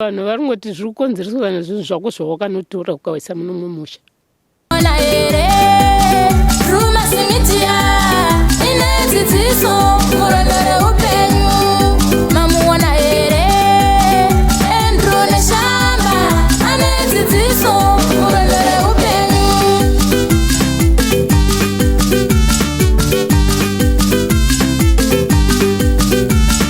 Vanhu vari kungoti zviri kukonzereswa nezvinhu zvako zvawakanotora ukaisa muno mumusha. Ona here Drewmas Media ine dzidziso murwendo reupenyu mamuona here Andrew Neshamba ane dzidziso murwendo reupenyu.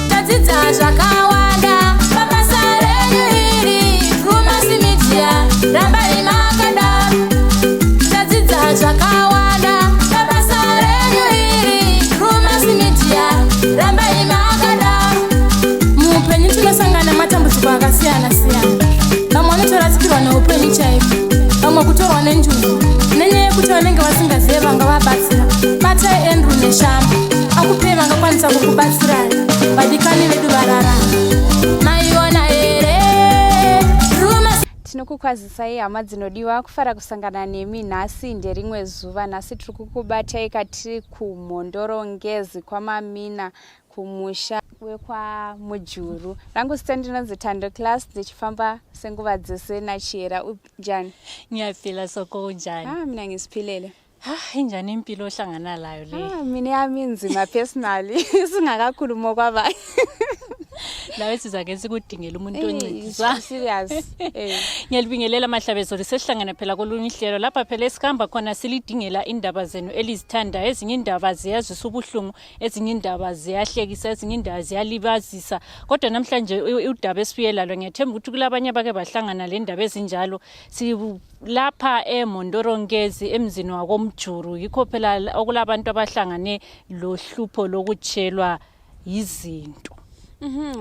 Tadzidza zvakawanda pabasa renyu iri Drewmas Media rambai makadaro. Tadzidza zvakawanda pabasa renyu iri Drewmas Media rambai makadaro. Muupenyu tinosangana matambudziko akasiyana siyana. Vamwe vanotorasikirwa neupenyu chaiko, vamwe kutorwa nenjuzu nenyaya yekuti vanenge vasingazive vangavabatsira. Batai Andrew Neshamba akupei vangakwanisa kukubatsirai. Vadikani vedu vararama. Maiona here Drewmas Tinokukwazisai hama dzinodiwa, kufara kusangana nemi nhasi nderimwe zuva. Nhasi tiri kukubatai katiri kuMhondoro Ngezi kwaMamina kumusha wekwaMujuru. Rangu zita ndinonzi Thando Class, ndichifamba senguva dzese naChihera. Unjani? Ngiyaphila Soko, unjani? Ah, mina ngisiphilele. Ah, injani impilo ohlangana layo le? Ah, mina yami inzima personally singakakhuluma okwabanye. Lawe sizake sikudingela umuntu oncedisa. Serious. Eh. Ngiyalibingelela mahlabezolo, sesihlangana phela kolunye uhlelo lapha phela esihamba khona silidingela indaba zenu elizithandayo. Ezinye indaba ziyazwisa ubuhlungu, ezinye indaba ziyahlekisa, ezinye indaba ziyalibazisa. Kodwa namhlanje udaba esibuye lalo ngiyathemba ukuthi kulabanye abake bahlangana le ndaba ezinjalo. Silapha eMhondoro Ngezi emzini wakoMjuru, yikho phela okulabantu abahlangane lohlupho lokutshelwa yizinto.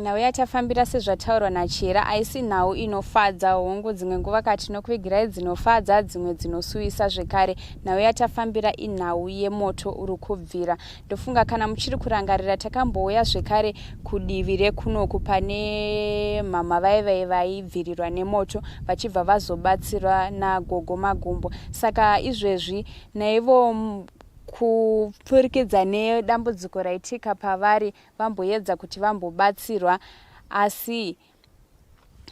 Nhau yatafambira sezvataurwa naChihera haisi nhau inofadza. Hongu dzimwe nguva ka tinokuvigirai dzinofadza, dzimwe dzinosuwisa zvekare. Nhau yatafambira inhau yemoto uri kubvira. Ndofunga kana muchiri kurangarira takambouya zvekare kudivi rekunoku pane mhamha vaive vaibvirirwa nemoto vachibva vazobatsirwa nagogo Magumbo. Saka izvezvi naivo kupfurikidza nedambudziko raitika pavari vamboedza kuti vambobatsirwa asi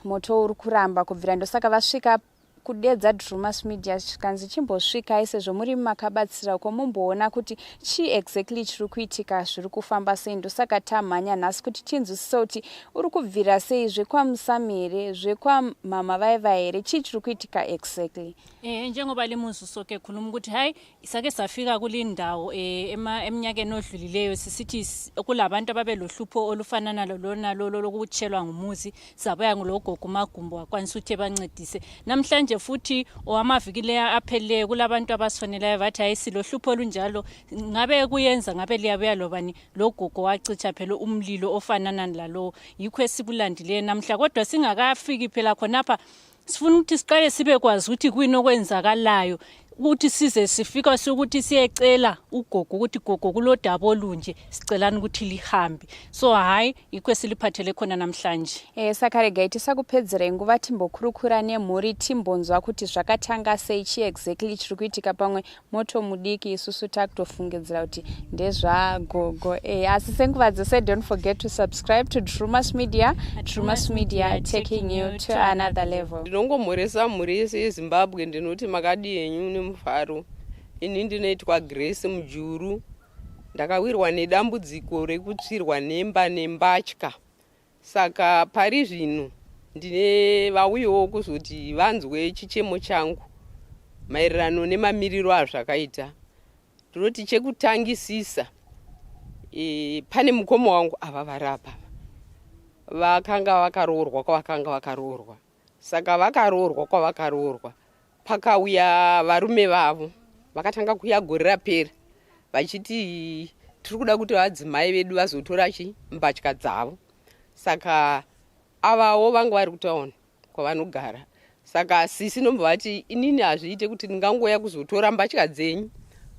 moto uri kuramba kubvira. Ndosaka vasvika kudedza Drewmas Media zvikanzi chimbosvikai sezvo muri makabatsira uko mumboona kuti chii exactly chiri kuitika, zviri kufamba sei. Ndosaka tamhanya nhasi kuti tinzwisise kuti uri kubvira sei, zvekwaMusami here, zvekwamhamha vaiva here, chii chiri kuitika exactly. Njengoba limuzi soke khuluma ukuthi hayi sake safika kulindawo eminyakeni odlulileyo sisithi kulabantu ababelohlupho olufanana lolona lolo lokutshelwa ngumuzi, sabuya ngulogogo uMagumbo wakwanisa ukuthi ebancedise. Namhlanje futhi owamaviki leya aphelileyo kulabantu abasonelayo bathi hayi silohlupho olunjalo, ngabe kuyenza ngabe liyabuya lobani, logogo wacitsha phela umlilo ofanana lalowo. Yikho esikulandileyo namhla, kodwa singakafiki phela khonapha sifuna ukuthi siqale sibekwazi ukuthi kuyini okwenzakalayo, ukuthi size sifika sokuthi siyecela ugogo ukuthi gogo kulodaba olunje, sicelani ukuthi lihambe. So hayi yikho esiliphathele khona namhlanje. Saka regai tisakupedzerei nguva timbokurukura nemhuri timbonzwa kuti zvakatanga sei, chii exactly chiri kuitika. Pamwe moto mudiki isusu takutofungidzira kuti ndezvagogo. Asi senguva dzese don't forget to subscribe to Drewmas Media. Drewmas Media taking you to another level. Ndinongomhoresa mhuri yese yeZimbabwe, ndinoti makadii henyu nemufaro. Ini ndinoitwa Grace Mujuru, ndakawirwa nedambudziko rekutsvirwa nemba nembatya. Saka pari zvino ndine vauyiwo kuzoti vanzwe chichemo changu maererano nemamiriro azvakaita. Ndinoti chekutangisisa pane mukoma wangu ava vari apa vakanga vakaroorwa kwavakanga vakaroorwa. Saka vakaroorwa kwavakaroorwa pakauya varume vavo vakatanga kuuya gore rapera vachiti tiri kuda kuti vadzimai vedu vazotora chi mbatya dzavo. Saka avawo vanga vari kutaona kwavanogara. Saka sisi ndombo vati inini hazviite kuti ndingangouya kuzotora mbatya dzenyu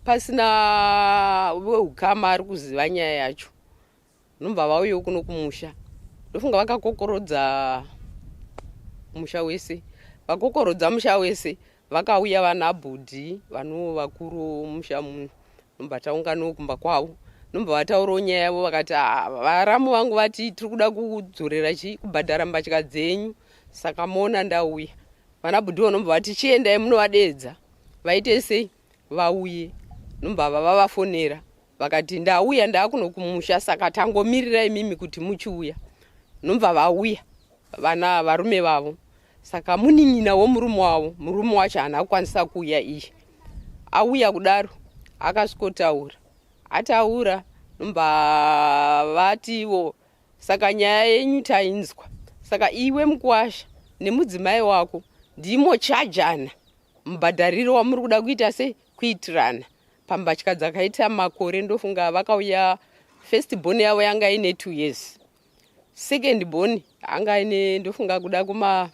pasina weukama ari kuziva nyaya yacho. Ndomba vauyewo kuno kumusha. Ndofunga vakakokorodza musha wese. Vakokorodza musha wese vakauya vana bhudhi vanoo vakuru musha muno. Ndomba taunganawo kumba kwavo. Ndomba vataurawo nyaya yavo vakati varamu vangu vati tiri kuda kudzorera chi kubhadhara mbatya dzenyu. Saka moona ndauya. Vana bhudhi vanobva vati chiendai munovadeedza vaite sei vauye. Nobva vavafonera vakati ndauya ndaakuno kumusha saka tangomirira imimi kuti muchiuya. Nobva vauya vana varume vavo. Saka munin'ina womurume wavo, murume wacho haana kukwanisa kuuya iye. Auya kudaro akasvikotaura. Ataura nobva vatiwo Saka nyaya yenyu tainzwa. Saka iwe mukuwasha nemudzimai wako ndimo chajana mubhadhariro wamuri kuda kuita sei kuitirana pambatya dzakaita makore ndofunga vakauya first born yavo yanga ine 2 years second born anga ine ndofunga kuda kuma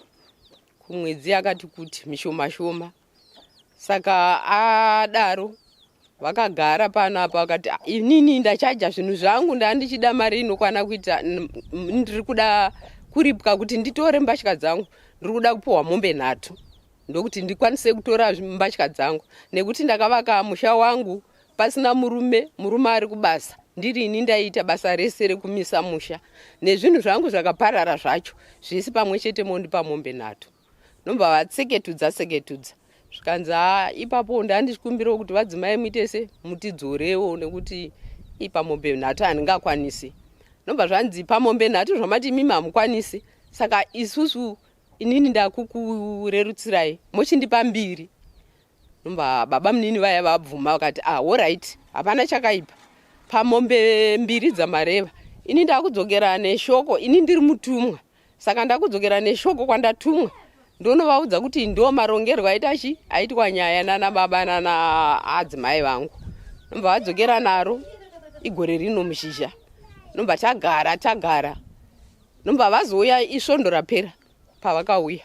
kumwedzi yakati kuti mishoma shoma Saka adaro vakagara pano apa vakati ah, inini ndachaja zvinhu zvangu ndandichida mari inokwana kuita ndiri kuda kuripwa kuti nditore mbatya dzangu ndiri kuda kupiwa mombe nhatu ndokuti ndikwanise kutora mbatya dzangu nekuti ndakavaka musha wangu pasina murume murume ari kubasa ndiri ini ndaiita basa rese rekumisa musha nezvinhu zvangu zvakaparara zvacho zvese pamwe chete mondipa mombe nhatu Nobva vatseketudza tseketudza zvikanzi haa ipapo ndandichikumbirawo kuti vadzimai muite se mutidzorewo nekuti pamombe nhatu handingakwanisi. Nobva zvanzi pamombe nhatu zvamati imimi hamukwanisi saka isusu inini ndakukurerutsirai mochindipa mbiri. Nobva baba munini vaya vabvuma vakati ah alright hapana chakaipa pamombe mbiri dzamareva ini ndakudzokera neshoko ini ndiri mutumwa Saka ndakudzokera neshoko kwandatumwa ndonovaudza kuti ndo marongerwo aita chi aitwa nyaya nana baba nana adzimai vangu. Nobva vadzokera naro igore rino mushizha. Nobva tagara tagara. Nobva vazouya isvondo rapera pavakauya.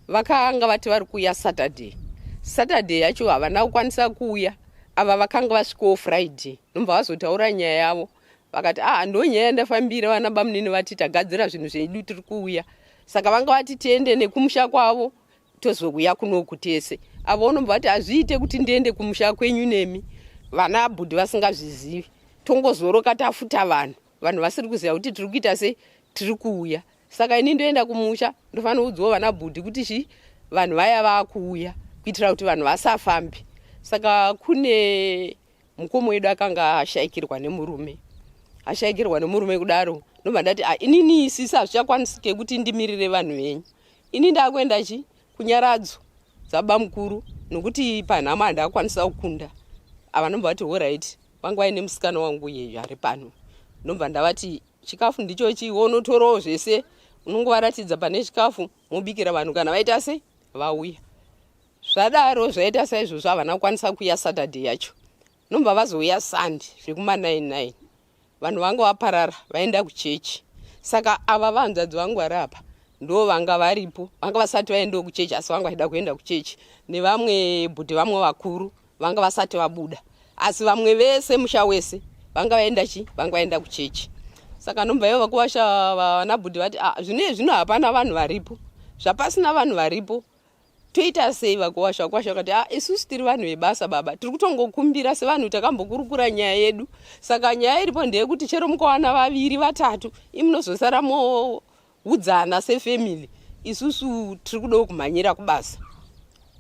Vakanga vati vari kuuya Saturday. Saturday yacho havana kukwanisa kuuya. Ava vakanga vasvikawo Friday. Nobva vazotaura nyaya yavo. Vakati ah ndonyaya yandafambira vana bamunini vati tagadzira zvinhu zvedu tiri kuuya. Saka vanga vati tiende nekumusha kwavo tozouya kunoku tese. Avo unobva vati hazviite kuti ndiende kumusha kwenyu nemi vana bhudhi vasingazvizivi. Tongozoroka tafuta vanhu. Vanhu vasiri kuziva kuti tiri kuita sei tiri kuuya. Saka ini ndoenda kumusha ndofanira kuudzwa vana bhudhi kuti chii vanhu vaya vakuuya kuitira kuti vanhu vasafambe. Saka kune Mukoma wedu akanga ashaikirwa nemurume ashaikirwa nemurume kudaro ndobva ndati ah, inini sisi hazvichakwanisike kuti ndimirire vanhu venyu ini ndakuenda chi kunyaradzo dzabamukuru nokuti panhamo handakwanisa kukunda ava ndobva vati horaiti vanga vaine musikana wangu iyeyu ari pano ndobva ndavati chikafu ndichochi wonotorawo zvese unongovaratidza pane chikafu mobikira vanhu kana vaita sei vauya Zvadaro zvaita saizvozvo havana kukwanisa kuuya Saturday yacho. Nobva vazouya Sunday zvekuma 99. Vanhu vanga vaparara vaenda kuchechi. Saka ava vanzvadzi vangu vari apa ndo vanga varipo vanga vasati vaendawo kuchechi asi vanga vachida kuenda kuchechi nevamwe bhuti vamwe vakuru vanga vasati vabuda asi vamwe vese musha wese vanga vaenda chi vanga vaenda kuchechi saka nobva ivo vakuwasha vana bhudhi vati ah, zvino zvino hapana vanhu varipo zvapasina vanhu varipo Toita sei vakuwasha? Vakuwasha vakati ah, isusu tiri vanhu vebasa baba, tiri kutongokumbira sevanhu takambokurukura nyaya yedu. Saka nyaya iripo ndeyekuti chero mukawana vaviri vatatu, imunozosara moudzana sefamily, isusu tiri kudawo kumhanyira kubasa.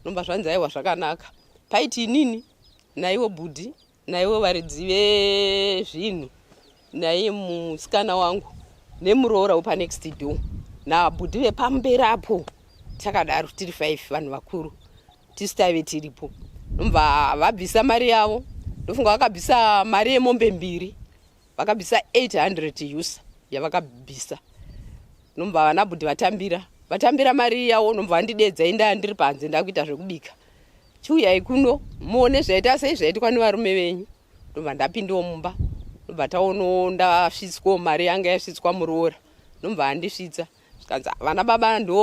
Nomba zvanzi aiwa zvakanaka. Paiti inini naiwo bhudhi naivo varidzi vezvinhu naiye musikana wangu nemuroora wepanext door nabhudhi vepamberi apo takadaro tiri 5 vanhu vakuru tisu taive tiripo nobva vabvisa mari yavo ndofunga vakabvisa mari yemombe mbiri vakabvisa 800 usa yavakabvisa nobva vana bhudhi vatambira vatambira mari yavo nobva vandidedza indaa ndiri panze ndakuita zvekubika Chiuyai kuno muone zvaita sei zvaitwa nevarume venyu. Ndobva ndapindawo mumba ndobva taonawo ndasvitswawo mari yanga yasvitswa muroora ndobva andisvitsa zvikanzi ah, vana baba ndo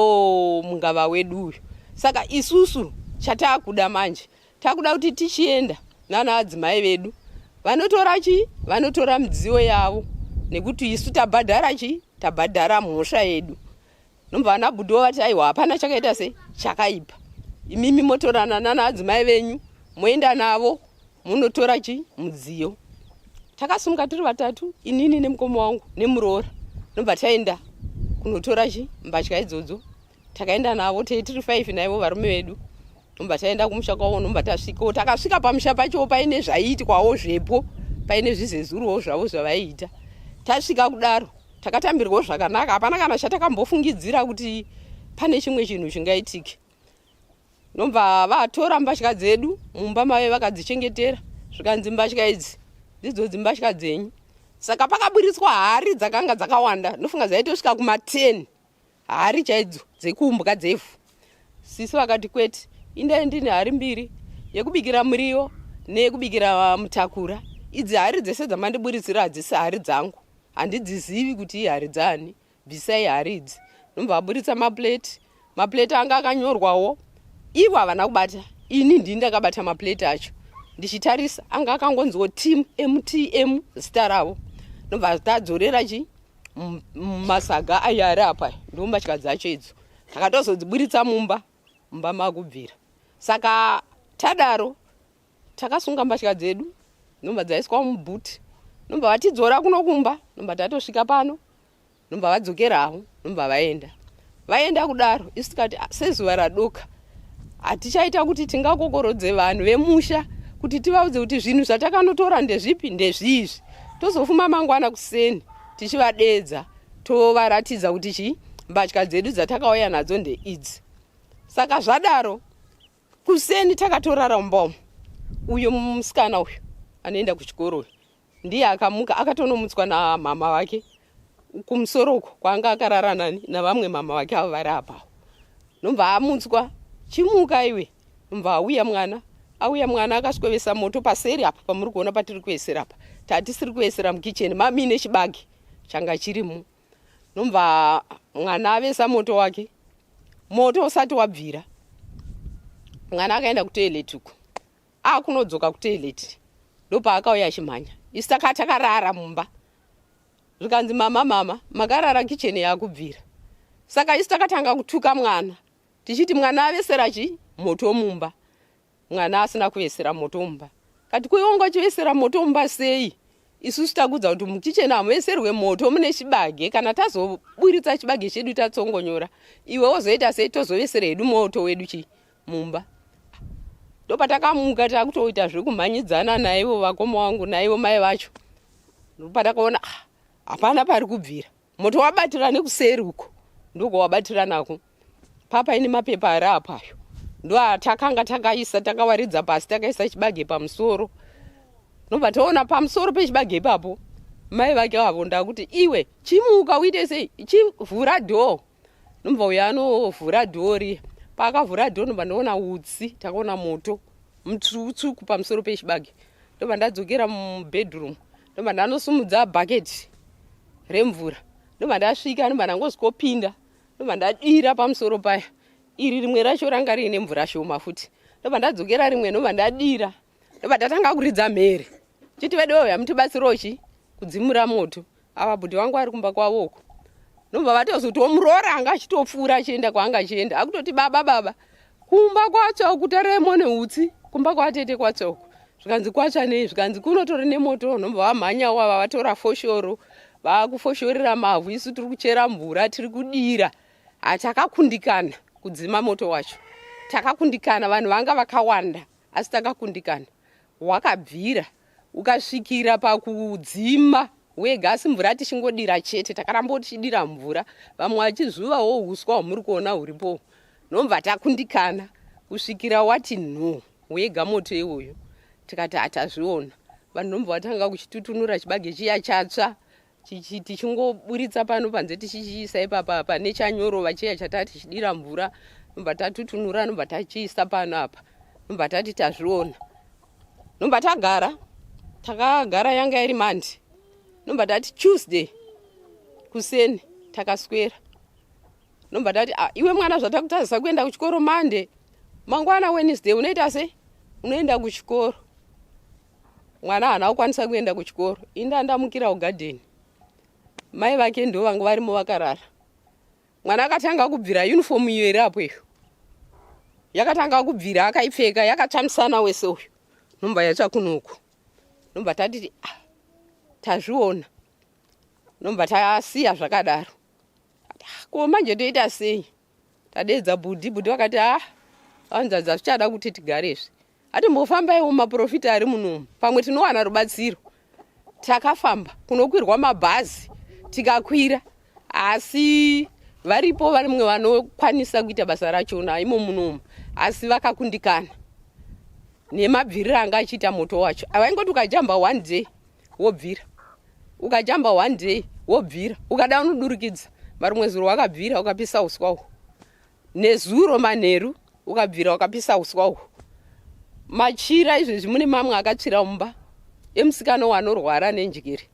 mungava wedu uyu saka isusu chatakuda manje takuda kuti tichienda nana adzimai vedu vanotora chii vanotora midziyo yavo nekuti isu tabhadhara chii tabhadhara mhosva yedu Nobva vana bhudhi vati aiwa hapana chakaita sei chakaipa. Imimi motorana nana adzimai venyu moenda navo munotora chi mudziyo. Takasumuka tiri vatatu inini nemukoma wangu nemuroora nobva taenda kunotora chi mbatya idzodzo. Takaenda navo tei tiri 5 naivo varume vedu, nobva taenda kumusha kwavo, nobva tasvikawo. Takasvika pamusha pacho paine zvaiitwawo zvepo, paine zvizezuruwo zvavo zvavaiita. Tasvika kudaro takatambirwawo zvakanaka, hapana kana chatakambofungidzira kuti pane chimwe chinhu chingaitike. Nobva vatora mbatya dzedu mumba mave vakadzichengetera, zvikanzi mbatya idzi ndidzo dzimbatya dzenyu. Saka pakaburitswa hari dzakanga dzakawanda, ndofunga dzaitosvika kuma 10 hari chaidzo dzekuumbwa dzevhu. Sisi vakati kwete, indai ndine hari mbiri, yekubikira muriwo neyekubikira mutakura. Idzi hari dzese dzamandiburitsira hadzisi hari dzangu, handidzizivi kuti ihari dzani, bvisai hari idzi. Nobva vaburitsa maplate, maplate anga akanyorwawo, ivo havana kubata, ini ndini ndakabata maplate acho ndichitarisa, anga akangonziwo team MTM zita ravo. Nobva tadzorera chi masaga ayo ari apa, ndo mbatya dzacho idzo takatozodziburitsa mumba, mumba makubvira. Saka tadaro takasunga mbatya dzedu, nobva dzaiswa mubhuti, nobva vatidzora kuno kumba, nobva tatosvika pano, nobva vadzokerawo, nobva vaenda. Vaenda kudaro isu tikati sezuva radoka hatichaita kuti tingakokorodze vanhu vemusha kuti tivaudze kuti zvinhu zvatakanotora ndezvipi ndezviizvi. Tozofuma mangwana kuseni tichivadedza tovaratidza kuti chii mbatya dzedu dzatakauya nadzo ndeidzi. Saka zvadaro kuseni takatorara mumba umu. Uyo musikana uyu anoenda kuchikoro uyu ndiye akamuka, akatonomutswa namama vake kumusoro uko kwaanga akarara nani navamwe mama vake avo vari apawo. Nobva amutswa, chimuka iwe. Nobva auya mwana, auya mwana akaswevesa moto paseri apa pamuri kuona patiri kuesera apa. Tatisiri kuesera mukicheni mamine chibage changa chirimo. Nobva mwana avesa moto wake, moto usati wabvira mwana akaenda kutoilet uko, akunodzoka kutoilet ndopaakauya achimhanya. Isu taka takarara mumba, zvikanzi mama mama makarara, kicheni yakubvira. Saka isu takatanga kutuka mwana tichiti mwana avesera chi moto mumba, mwana asina kuvesera moto mumba. Kati kuiwe ungachivesera moto mumba sei? Isusu takudza kuti mukicheni hamuveserwe moto, mune chibage, kana tazoburitsa chibage chedu tatsongonyora, iwe wozoita sei? Tozovesera hedu moto wedu chi mumba. Ndopatakamuka takutoita zvekumhanyidzana naivo vakoma vangu naivo mai vacho. Ndopatakaona hapana pari kubvira moto, wabatira nekuseri uko, ndoko wabatira nako. Papaine mapepa ari apayo ndoatakanga takaisa, takawaridza pasi, takaisa chibage pamusoro. Nobva taona pamusoro pechibage ipapo mai vake avo. Ndakuti iwe chimuka uite sei, chivhura dhoo. Nobva uyo anovhura dhoo riya, paakavhura dhoo nobva ndaona utsi, takaona moto mutsvuku pamusoro pechibage. Ndobva ndadzokera mubedroom, ndobva ndanosumudza bhaketi remvura, ndobva ndasvika, ndobva ndangosvikopinda, ndobva ndadira pamusoro paya. Iri rimwe racho ranga riine mvura shoma futi, ndobva ndadzokera rimwe, ndobva ndadira, ndobva ndatanga kuridza mhere chiti vedu uya mutibatsirewo chi kudzimura moto. Ava bhudhi vangu ari kumba kwavo uko, ndobva vatozoti muroora anga achitopfuura achienda kwaanga achienda, akutoti baba baba, kumba kwatsva uku, taremo neutsi, kumba kwatete kwatsva uku. Zvikanzi kwatsva nei? Zvikanzi kunotori nemoto. Nobva vamhanyawo ava, vatora foshoro, vakufoshorera mavhu, isu tiri kuchera mvura tiri kudira. Hatakakundikana kudzima moto wacho, takakundikana, vanhu vanga vakawanda asi takakundikana. Wakabvira ukasvikira pakudzima wega, asi mvura tichingodira chete, takaramba tichidira mvura, vamwe vachizuvawo uswa hwamuri kuona huripo. Nobva takundikana kusvikira wati nhu wega moto iwoyo. Tikati hatazviona. Vanhu nobva vatanga kuchitutunura chibage chiya chatsva, tichingoburitsa pano panze tichichiisa ipapa pane chanyorova chiya chataa tichidira mvura. Nobva tatutunura, nobva tachiisa pano apa, nobva tati tazviona. Nobva tagara, takagara, yanga iri Monday. Nobva tati Tuesday kuseni takaswera, nobva tati ah, iwe mwana, zvatakutazisa kuenda kuchikoro Monday, mangwana Wednesday unoita sei? Unoenda kuchikoro. Mwana haana kukwanisa kuenda kuchikoro. Inda ndamukira kugadheni, mai vake ndo vanga varimo vakarara. Mwana akatanga kubvira uniform iyo iri apo, iyo yakatanga kubvira, akaipfeka yakatsva musana wese uyu, nobva yatsva kunoku. Nobva tati ah, tazviona. Nobva tasiya zvakadaro. Ko manje toita sei? Tadeedza bhudhi, bhudhi vakati ah, hanzvadzi hazvichada kuti tigare izvi. Atimbofambaiwo maprofita ari munomu, pamwe tinowana rubatsiro. Takafamba kunokwirwa mabhazi tikakwira, asi varipo vamwe vanokwanisa kuita basa rachona imo munomu, asi vakakundikana nemabviriro anga achiita moto wacho. Vaingoti ukajamba one day wobvira, ukajamba one day wobvira, ukada unodurikidza. Marumwe zuro wakabvira ukapisa uswa uhu, nezuro manheru ukabvira ukapisa uswa uhu. Machira izvezvi mune mamwe akatsvira mumba emusikana wanorwara nenjere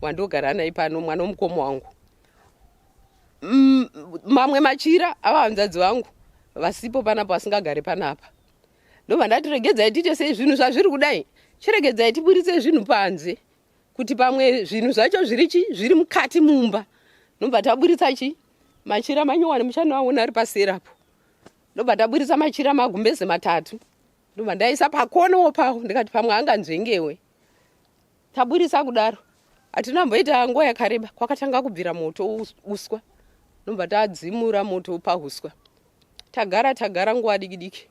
wandogara naye pano, mwana womukoma wangu. Mamwe machira ava hanzvadzi vangu vasipo panapa, vasingagare panapa. Ndobva ndati regedzai tiite sei zvinhu zvazviri kudai, chiregedzai tiburitse zvinhu panze kuti pamwe zvinhu zvacho zviri chi zviri mukati mumba. Ndobva taburitsa chi machira manyowani muchanoaona ari paseri apo. Ndobva taburitsa machira magumbeze matatu, ndobva ndaisa pakonowo pawo, ndikati pamwe anganzvengewe. Taburitsa kudaro hatina mboita nguva yakareba, kwakatanga kubvira moto uswa, ndobva tadzimura moto pahuswa. Tagara tagara nguva diki diki,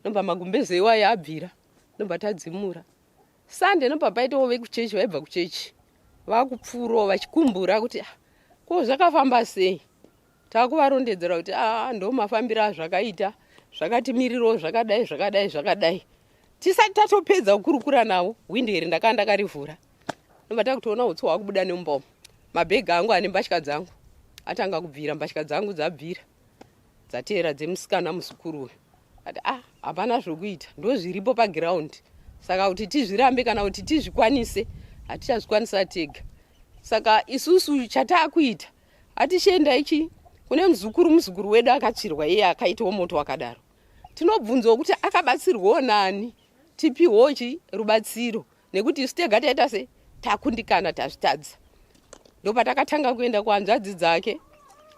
ndobva magumbeze iwayo abvira, ndobva tadzimura. Sande ndobva paitawo vekuchechi vaibva kuchechi vakupfuurawo vachikumbura kuti ah, ko zvakafamba sei. Takuvarondedzera kuti ah, ndo mafambiro azvakaita, zvakatimirirawo zvakadai zvakadai zvakadai. Tisati tatopedza kukurukura navo, hwindo iri ndakanga ndakarivhura, ndobva takutoona utsi hwakubuda nemumba umu. Mabhegi angu ane mbatya dzangu atanga kubvira, mbatya dzangu dzabvira dzateera dzemusikana muzukuru uyu. Ati ah, hapana zvokuita, ndozviripo pagiraundi, saka kuti tizvirambe kana kuti tizvikwanise hatichazvikwanisa tega. Saka isusu chataakuita hatichienda ichi kune muzukuru, muzukuru wedu akatsvirwa iye akaitawo moto wakadaro. Tinobvunzawo kuti akabatsirwawo nani, tipiwewo chi rubatsiro, nekuti isu tega taita se takundikana, tazvitadza. Ndopatakatanga kuenda kuhanzvadzi dzake,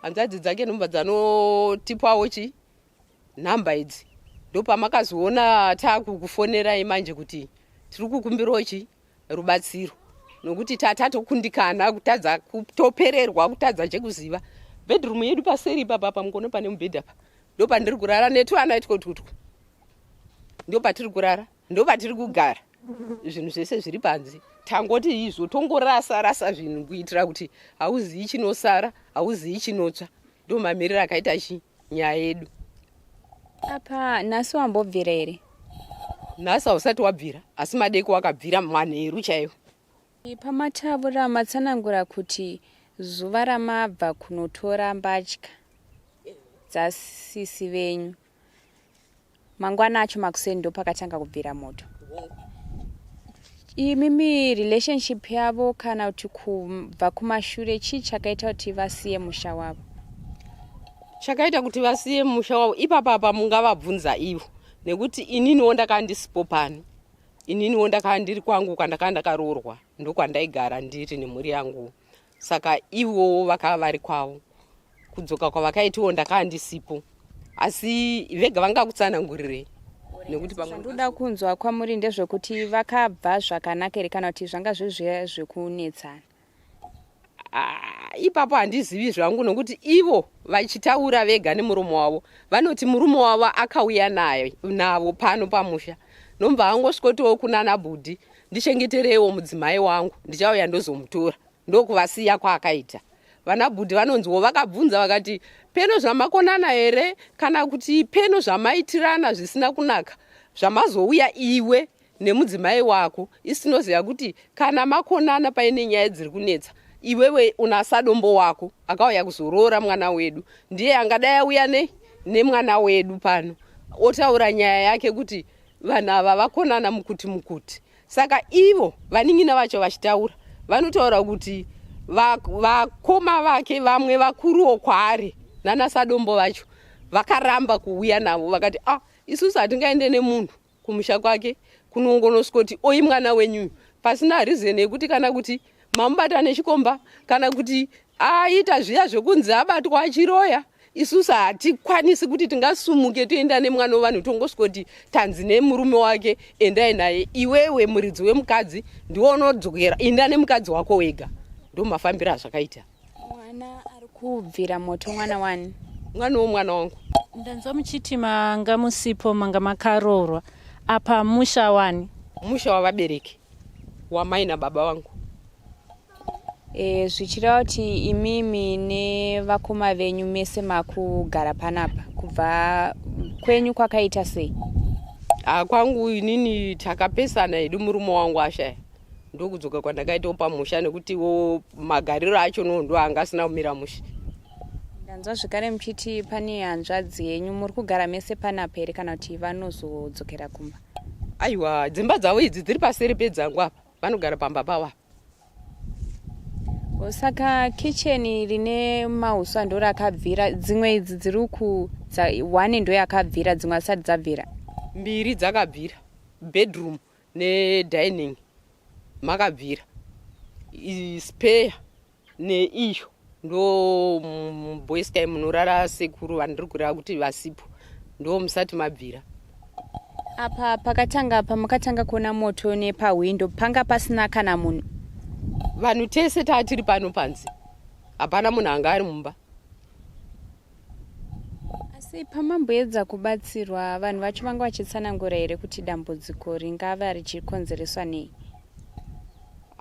hanzvadzi dzake ndomba dzanotipawo chi nhamba idzi. Ndopamakazoona takukufonerai manje kuti tiri kukumbirawo chi rubatsiro, nokuti tatokundikana kutadza, kutopererwa, kutadza chekuziva. Bedroom yedu paseri ipapa pamukono pane mubhedha pa ndopandiri kurara netwana itwo twutwu, ndopatiri kurara, ndopatiri kugara. Zvinhu zvese zviri panze, tangoti izvo tongorasa rasa zvinhu kuitira kuti hauzivi chinosara, hauzivi chinotsva. Ndo mamiriro akaita chi nyaya yedu apa. Nhasi wambobvira here? Nhasi hausati wabvira, asi madeko wakabvira manheru chaiwo. Pamatavura matsanangura kuti zuva ramabva kunotora mbatya dzasisi venyu, mangwana acho makuseni ndopakatanga kubvira moto. Imimi relationship yavo kana kuti kubva kumashure, chii chakaita kuti vasiye musha wavo? Chakaita kuti vasiye musha wavo ipapa apa mungavabvunza ivo, nekuti ininiwo ndakanga ndisipo pano. Ininiwo ndakanga ndiri kwangu kwandakanga ndakaroorwa, ndokwandaigara ndiri nemhuri yangu. Saka ivowo vakava vari kwavo, kudzoka kwavakaitiwo ndakanga ndisipo, asi vega vangakutsanangurirei nekuti pamwe Zvandoda kunzwa kwamuri ndezvekuti vakabva zvakanaka here kana kuti zvanga zviri zvekunetsana? Ah, ipapo handizivi zvangu, nokuti ivo vachitaura vega nemuromo wavo vanoti murume wavo akauya naye navo pano pamusha, ndomba angosvikotiwo kunana bhudhi, ndichengetereiwo mudzimai wangu, ndichauya ndozomutora. Ndokuvasiya kwaakaita. Vana bhudhi vanonziwo vakabvunza vakati, peno zvamakonana here kana kuti peno zvamaitirana zvisina kunaka zvamazouya iwe nemudzimai wako? Isi tinoziva kuti kana makonana paine nyaya dziri kunetsa, iwewe una sadombo wako akauya kuzoroora mwana wedu, ndiye angadai auya nei nemwana wedu pano otaura nyaya yake kuti vanhu ava vakonana mukuti mukuti. Saka ivo vanin'ina vacho vachitaura vanotaura kuti vakoma vake vamwe vakuruwo kwaari nana sadombo vacho vakaramba kuuya navo, vakati ah, isusu hatingaende nemunhu kumusha kwake kunongonosvikoti oi mwana wenyuyu pasina reason yekuti kana kuti mamubata nechikomba kana kuti aita zviya zvekunzi abatwa achiroya. Isusu hatikwanisi kuti tingasumuke toenda nemwana wevanhu tongosvikoti tanzi nemurume wake endai naye. Iwewe muridzi wemukadzi ndiwo unodzokera, inda nemukadzi wako wega. Ndo mafambiro azvakaita. Mwana ari kubvira moto mwana wani? Mwana womwana wangu. Ndanzwa muchiti manga musipo, manga makaroorwa. Apa musha wani? Musha wavabereki wamai nababa vangu. E, zvichireva kuti imimi nevakoma venyu mese makugara panapa kubva kwenyu kwakaita sei? Ah, kwangu inini takapesana hedu murume wangu ashaya ndokudzoka kwandakaitawo pamusha nekutiwo magariro acho no ndo anga asina kumira mushe. Ndanzwa zvekare muchiti pane hanzvadzi yenyu muri kugara mese panapa here kana kuti vanozodzokera kumba? Aiwa, dzimba dzavo idzi dziri paseri pedzangu apa, vanogara pamba pavo apa. Saka kitchen rine mahuswa ndo rakabvira, dzimwe idzi dziri ku one ndo yakabvira, dzimwe asati dzabvira. Mbiri dzakabvira, bedroom nedining makabvira, spare neiyo ndo boysky munorara sekuru vandiri kureva kuti vasipo ndo musati mabvira. Apa pakatanga pamakatanga kuona moto nepahwindo panga pasina kana munhu. Vanhu tese taatiri pano panze, hapana munhu anga ari mumba. Asi pamamboedza kubatsirwa vanhu vacho vanga vachitsanangura here kuti dambudziko ringava richikonzereswa nei?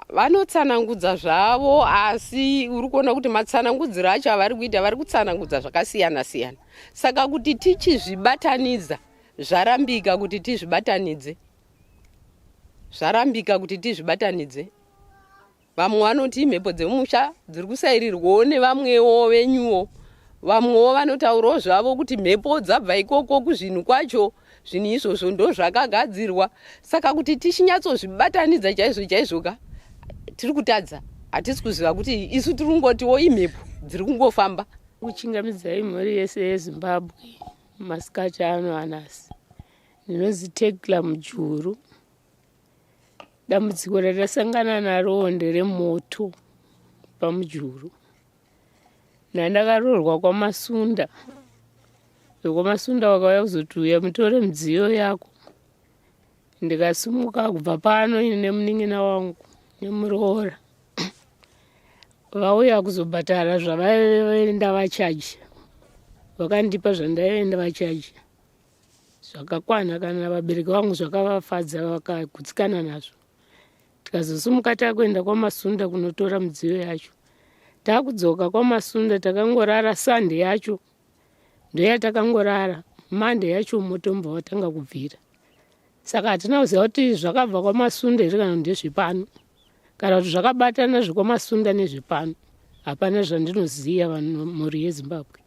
Vanotsanangudza zvavo, asi uri kuona kuti matsanangudziro acho avari kuita vari kutsanangudza zvakasiyana siyana, saka kuti tichizvibatanidza zvarambika kuti tizvibatanidze, zvarambika kuti tizvibatanidze. Vamwe vanoti imhepo dzemusha dziri kusairirwawo nevamwewo venyuwo, vamwewo vanotaurawo zvavo kuti mhepo dzabva ikoko kuzvinhu kwacho, zvinhu izvozvo ndo zvakagadzirwa. Saka kuti tichinyatsozvibatanidza chaizvo chaizvo ka tiri kutadza, hatisi kuziva kuti isu tiri kungotiwo imhepo dziri kungofamba. Kuchingamidzai mhuri yese yeZimbabwe masikati ano anasi. Ndinonzi Tecla Mujuru. Dambudziko ratasangana naro nderemoto paMujuru. Ndandakaroorwa kwaMasunda. VekwaMasunda vakauya kuzoti uya mutore midziyo yako. Ndikasimuka kubva pano ini nemunin'ina wangu nemuroora. Vauya kuzobhadhara zvavaive ndavachaji. Vakandipa zvandaive ndavachaji. Zvakakwana kana vabereki vangu zvakavafadza vakagutsikana nazvo. Tikazosimuka takuenda kwaMasunda kunotora midziyo yacho. Takudzoka kwaMasunda takangorara Sunday yacho. Ndoyatakangorara Monday yacho moto mbva watanga kubvira. Saka hatina kuziva kuti zvakabva kwaMasunda here kana ndezvepano. Kana kuti zvakabatana zvekwaMasunda nezvepano. Hapana zvandinoziva vanhu mhuri yeZimbabwe.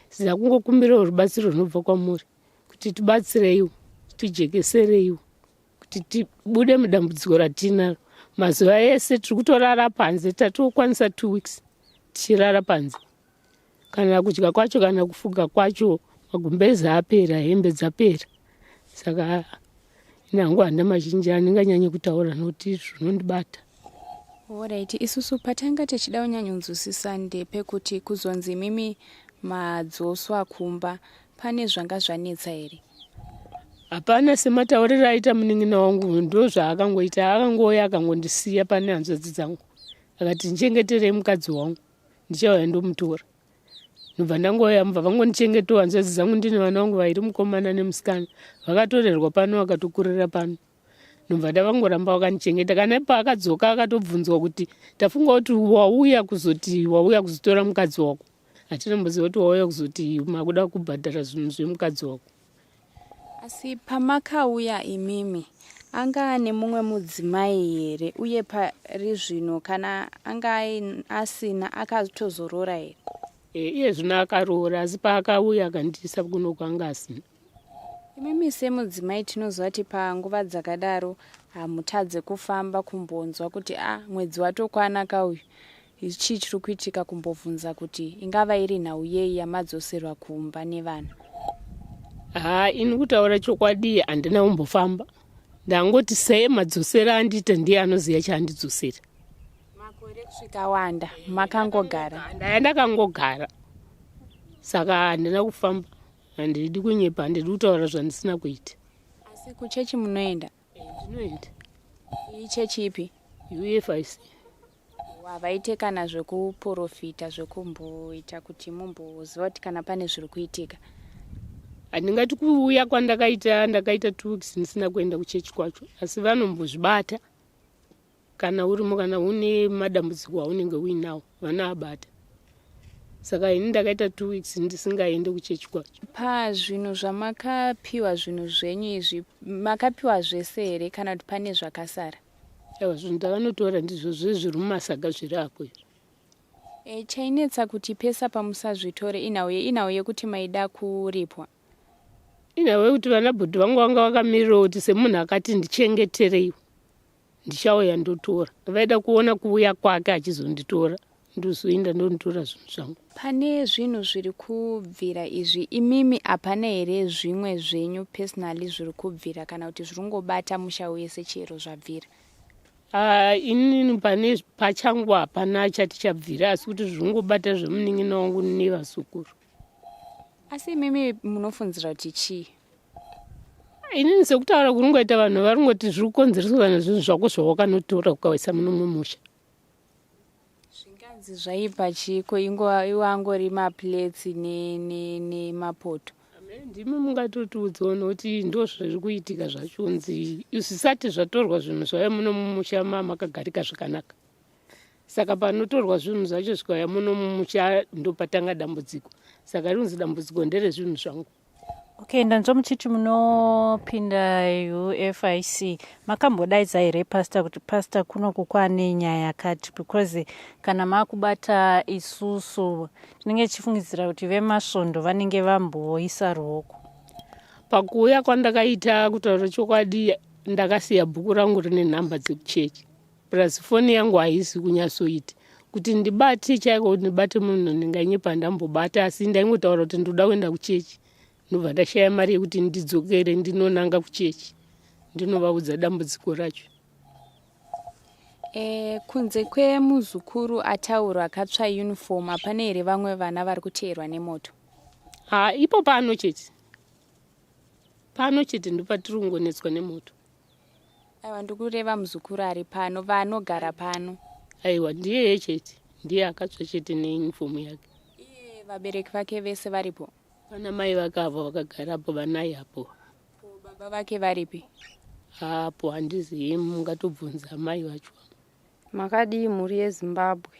Saka kungokumbirawo rubatsiro runobva kwamuri kuti tibatsireiwo, tijekesereiwo kuti tibude mudambudziko ratinaro. Mazuva ese tiri kutorara panze, tatokwanisa 2 weeks tichirara panze. Kana kudya kwacho kana kufuga kwacho magumbeze apera, hembe dzapera. Saka ini hangu handina mazhinji andinganyanye kutaura nokuti zvinondibata. Horaiti, isusu patanga tichida kunyanyonzwisisa ndepekuti kuzonzi imimi madzoswa kumba pane zvanga zvanetsa here? Hapana, sematauriro aita munin'ina wangu ndozvaakangoita. Akangouya akangondisiya pane hanzvadzi dzangu akati ndichengeterei mukadzi wangu ndichauya ndomutora. Ndobva ndangouya mubva vangondichengetawo hanzvadzi dzangu, ndine vana vangu vairi mukomana nemusikana vakatorerwa pano vakatokurira pano. Ndobva ndavangoramba vakandichengeta. Kana paakadzoka akatobvunzwa kuti tafunga kuti wauya kuzoti wauya kuzotora mukadzi wako, hatina mboziva kuti wauya kuzoti makuda kubhadhara zvinhu zvemukadzi wako. Asi pamakauya imimi anga ane mumwe mudzimai here, uye pari zvino kana anga asina akatozoroora here? Iye zvino akaroora, asi paakauya akandiisa kuno kwanga asina. Imimi semudzimai tinoziva kuti panguva dzakadaro hamutadze kufamba kumbonzwa kuti a mwedzi watokwana kauyu, chii chiri kuitika, kumbobvunza kuti ingava iri nhau yei yamadzoserwa kumba nevana? Haa, ini kutaura chokwadi handina kumbofamba, ndangoti sei madzosera andiita ndiye anoziva chaandidzosera. Makore kusvika wanda makangogara? Ndaya ndakangogara, saka handina kufamba. Handidi kunyepa, handidi kutaura zvandisina kuita. Asi kuchechi munoenda? Ndinoenda. Iyi chechi ipi? UFIC. Havaite kana zvekuprofita zvekumboita kuti mumboziva kuti kana pane zviri kuitika? Handingati kuuya kwandakaita ndakaita two weeks ndisina kuenda kuchechi kwacho asi vanombozvibata kana urimo kana une madambudziko aunenge uinawo vanoabata saka ini ndakaita two weeks ndisingaende kuchechi kwacho. Pazvinhu zvamakapiwa zvinhu zvenyu izvi makapiwa zvese here kana kuti pane zvakasara? Aiwa zvinhu ndavanotora ndizvo zvezviri mumasaga zviri apo izvi. E, chainetsa kuti pese apa musazvitore inhau ye inhau yekuti maida kuripwa. Inhau yekuti vana bhudhi vangu vanga vakamirirawo kuti semunhu akati ndichengetereiwo ndichauya ndotora. Vaida kuona kuuya kwake achizonditora ndozoenda ndonitora zvinhu zvangu. Pane zvinhu zviri kubvira izvi imimi hapana here zvimwe zvenyu personally zviri kubvira kana kuti zviri kungobata musha wese chero zvabvira? Ah, inini pane pachangu hapana chati chabvira asi kuti zvingobata zvemunin'ina wangu nevazukuru. Asi imimi munofundzira kuti chii? Inini sekutaura kuringoita vanhu varingoti zviri kukonzereswa nezvinhu zvako zvawakanotora ukaisa muno mumusha. Zvinganzi zvaipa chiiko iwo angori maplates nemapoto. Ndimi mungatotiudzawo nokuti ndozviri kuitika zvacho nzi zvisati zvatorwa zvinhu zvauya muno mumusha mamakagarika zvakanaka saka panotorwa zvinhu zvacho zvikauya muno mumusha ndopatanga dambudziko saka rinzi dambudziko nderezvinhu zvangu. Okay, ndanzwa muchiti munopinda UFIC. Makambodaidza here pastor kuti pastor kuno kukwane nyaya yakati because kana makubata isusu tinenge tichifungidzira kuti vemasvondo vanenge vamboisa ruoko. Pakuuya kwandakaita kutaura chokwadi ndakasiya bhuku rangu rine nhamba dzekuchechi. Plus foni yangu haisi kunyatsoita kuti ndibate chaiko kuti ndibate munhu ndinganyepa ndambobata asi ndaingotaura kuti ndoda kuenda kuchechi ndobva ndashaya mari yekuti ndidzokere ndinonanga kuchechi ndinovaudza dambudziko racho. E, kunze kwemuzukuru ataurwa akatsva uniform hapana here vamwe vana vari kuteerwa nemoto? Ha, ipo pano chete, pano chete ndopatiri kungonetswa nemoto. Aiwa ndikureva muzukuru ari pano vanogara pano. Aiwa ndiyeye chete ndiye akatsva chete neuniform yake. Iye vabereki vake vese varipo? Vana mai vake avo vakagarapo vanai apo. Ko baba vake varipi? Apo handizivi mungatobvunza mai vacho. Makadii mhuri yeZimbabwe?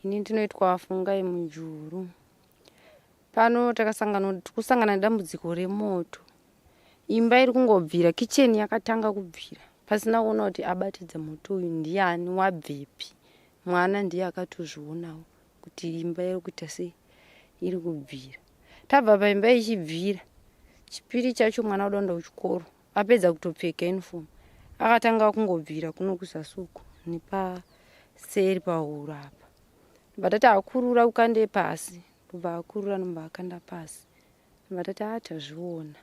Ini ndinoitwa Fungai Mujuru. Pano takasangana tikusangana nedambudziko remoto. Imba iri kungobvira, kitchen yakatanga kubvira pasina kuona kuti abatidza moto uyu ndiani wabvepi. Mwana ndiye akatozvionawo kuti imba iri kuita sei iri kubvira. Tabva paimba ichibvira, chipiri chacho mwana oda kuenda kuchikoro apedza kutopfeka uniform akatanga kungobvira kuno kuzasi uku nepaseri pahuro apa. Ndobva tati akurura ukande pasi, ndobva akurura ndobva akanda pasi. Vatati ah tazviona.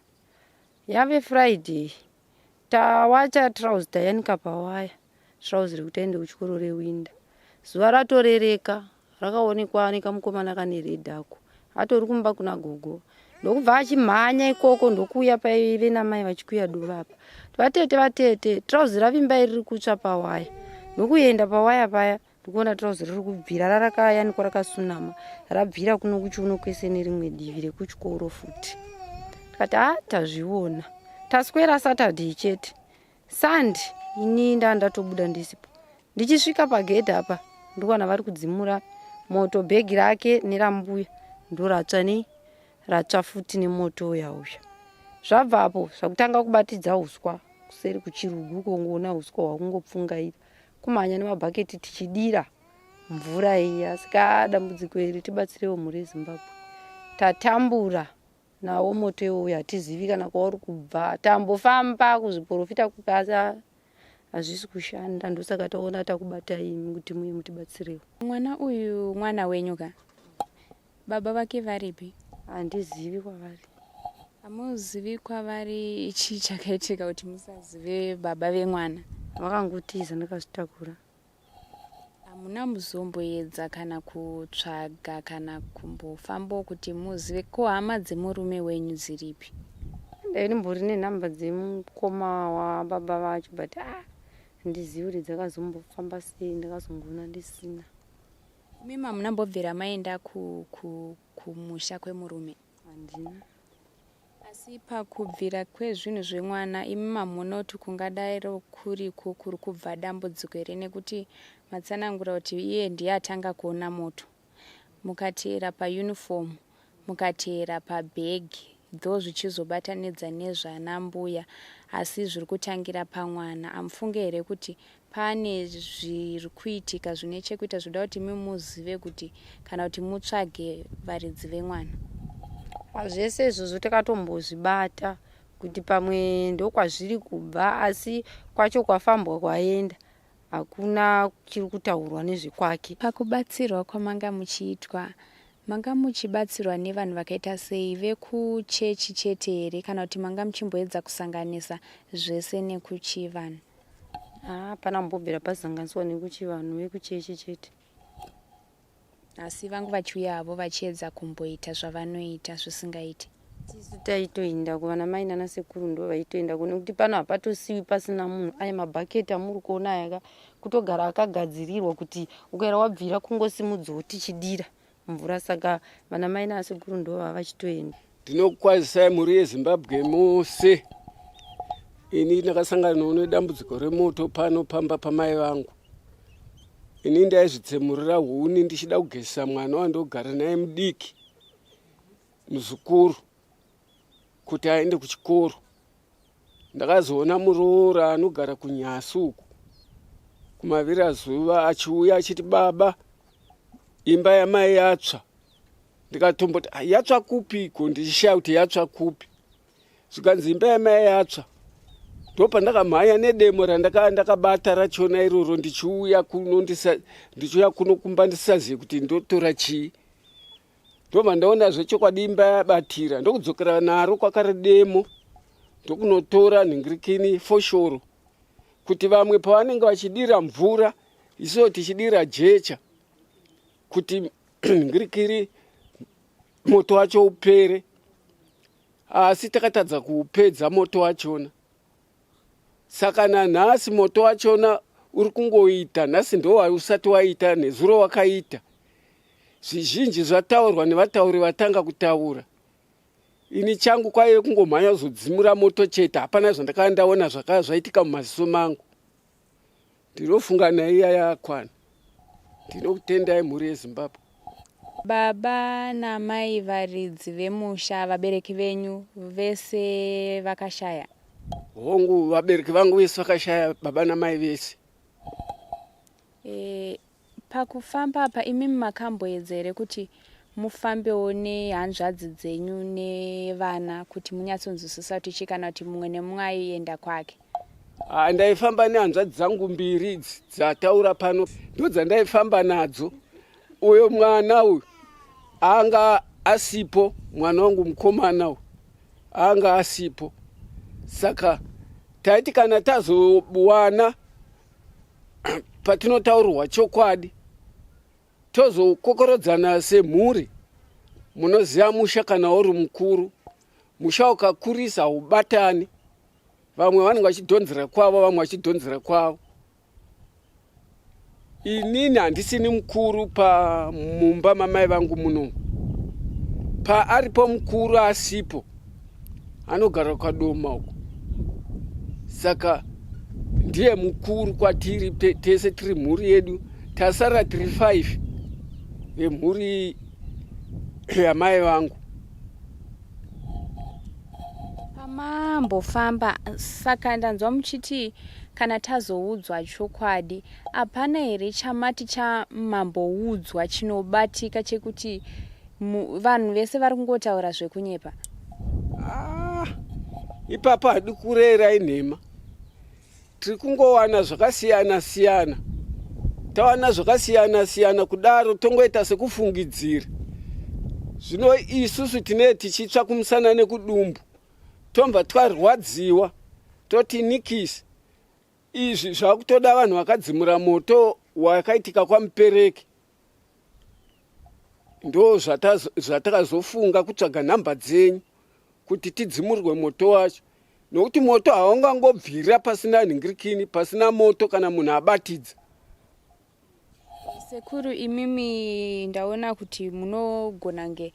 Yave Friday tawacha trouse tayanika pawaya trouse rekuti aende kuchikoro rewinda. Zuva ratorereka rakaonekwa nekamukomana kane red ako atori kumba kuna gogo ndokubva achimhanya ikoko ndokuuya paive namai vachikuya dova apa vatete vatete trouse ravimba iri riri kutsva pawaya ndokuenda pawaya paya Ndikuona trouse riri kubvira rarakayanikwa rakasunama rabvira kuno kuchiuno kwese nerimwe divi rekuchikoro futi. Tikati ah tazviona. Taswera Saturday chete. Sunday ini nda ndatobuda ndisipo. Ndichisvika pagedhi apa ndikuona vari kudzimura moto bhegi rake nerambuya ndoratsva nei ratsva futi nemoto uya uya. Zvabvapo zvakutanga kubatidza uswa kuseri kuchirugu uko ungoona uswa hwakungopfungaira. Kumhanya nemabhaketi tichidira mvura iya saka dambudziko iri tibatsirewo mhuri yeZimbabwe. Tatambura nawo moto iwoyu hatizivi kana kwauri kubva. Tambofamba kuzviporofita kupi asi hazvisi kushanda ndosaka taona takubata imi kuti muye mutibatsirewo. Mwana uyu mwana wenyu ka? Baba vake varipi? Handizivi kwavari. Hamuzivi kwavari chii chakaitika kuti musazive baba vemwana? Vakangotiza ndakazvitakura. Hamuna muzomboedza kana kutsvaga kana kumbofambawo kuti muzive ko hama dzemurume wenyu dziripi? Ndaive ndimbori nenhamba dzemukoma wababa vacho but ah handizivi kuti dzakazombofamba sei ndakazongoona ndisina. Imimi hamuna mbobvira maenda ku, ku, kumusha kwemurume? Handina. Asi pakubvira kwezvinhu zvemwana imi mamunoti kungadairo kuriko kuri kubva dambudziko here nekuti matsanangura kuti iye ndiye atanga kuona moto. Mukateera pauniform, mukateera pabag though zvichizobatanidza nezvana mbuya asi zviri kutangira pamwana. Hamufunge here kuti pane zviri kuitika zvine chekuita zvinoda kuti imi muzive kuti kana kuti mutsvage varidzi vemwana? Zvese izvozvo takatombozvibata kuti pamwe ndokwazviri kubva asi kwacho kwafambwa kwaenda hakuna chiri kutaurwa nezvekwake. Pakubatsirwa kwamanga muchiitwa, manga muchibatsirwa nevanhu vakaita sei? Vekuchechi chete here kana kuti manga muchimboedza kusanganisa zvese nekuchivanhu? Haa hapana kumbobvira pasanganiswa nekuchivanhu, vekuchechi chete. Asi vangu vachiuya havo vachiedza kumboita zvavanoita zvisingaiti. Tisu taitoenda kuvana mai nana sekuru ndo vaitoenda ko nekuti pano hapatosiwi pasina munhu. Aya mabhaketi amuri kuona aya ka kutogara akagadzirirwa kuti ukaera wabvira kungosimudzawo tichidira mvura saka vana mai nana sekuru ndo vava vachitoenda. Ndinokukwazisai mhuri yeZimbabwe mose. Ini ndakasangana nedambudziko remoto pano pamba pamai vangu. Ini ndaizvitsemurira huni ndichida kugezesa mwana wandogara naye mudiki muzukuru kuti aende kuchikoro. Ndakazoona muroora anogara kunyasi uku kumavirazuva achiuya achiti baba imba yamai yatsva ndikatomboti ah, yatsva kupiko ndichishaya kuti yatsva kupi zvikanzi imba yamai yatsva ndopandakamhanya nedemo randakava ndakabata rachona iroro ndichiuya kuno ndichiuya kuno kumba ndisazive kuti ndotora chii ndobva ndaona zvechokwadi imba yabatira ndokudzokera naro kwakare demo ndokunotora nhingirikini foshoro kuti vamwe pavanenge vachidira mvura isuo tichidira jecha kuti nhingirikiri moto wacho upere asi takatadza kuupedza moto wachona saka nanhasi moto wachona uri kungoita nhasi ndowausati waita nezuro wakaita zvizhinji zvataurwa nevatauri vatanga kutaura ini changu kwaive kungomhanya kuzodzimura moto chete hapana zvandakava ndaona zvakava zvaitika mumaziso mangu Ndinofunga naiya yakwana. Ndinokutendai mhuri yeZimbabwe. Baba namai varidzi vemusha vabereki venyu vese vakashaya? Hongu, vabereki vangu vese vakashaya, baba namai vese. E, Pakufamba apa imimi makamboedza here kuti mufambewo nehanzvadzi dzenyu nevana kuti munyatsonzwisisa kuti chii kana kuti mumwe nemumwe aienda kwake? Ah, ndaifamba nehanzvadzi dzangu mbiri idzi dzataura pano ndodzandaifamba nadzo. Uyo mwana uyu anga asipo, mwana wangu mukomana uyu anga asipo, saka taiti kana tazowana patinotaurirwa chokwadi tozokokorodzana semhuri munoziva musha kana uri mukuru musha ukakurisa haubatani vamwe vanenge vachidhonzera kwavo vamwe vachidhonzera kwavo inini handisini mukuru pamumba mamai vangu muno paaripo mukuru asipo anogara kwadoma uko saka ndiye mukuru kwatiri tese tiri mhuri yedu tasara tiri 5 vemhuri yamai vangu pamambofamba saka ndanzwa muchiti kana tazoudzwa chokwadi hapana here chamati chamamboudzwa chinobatika chekuti vanhu vese vari kungotaura zvekunyepa ah, ipapo hadi kurera inhema tiri kungowana zvakasiyana siyana tawana zvakasiyana siyana kudaro tongoita sekufungidzira zvino isusu tinee tichitsva kumusana nekudumbu tomva twarwadziwa toti nikisi izvi zvakutoda vanhu vakadzimura moto wakaitika kwamupereki ndo zvatakazofunga kutsvaga nhamba dzenyu kuti tidzimurwe moto wacho nokuti moto haungangobvira pasina nhingirikini pasina moto kana munhu abatidza sekuru imimi ndaona kuti munogona nge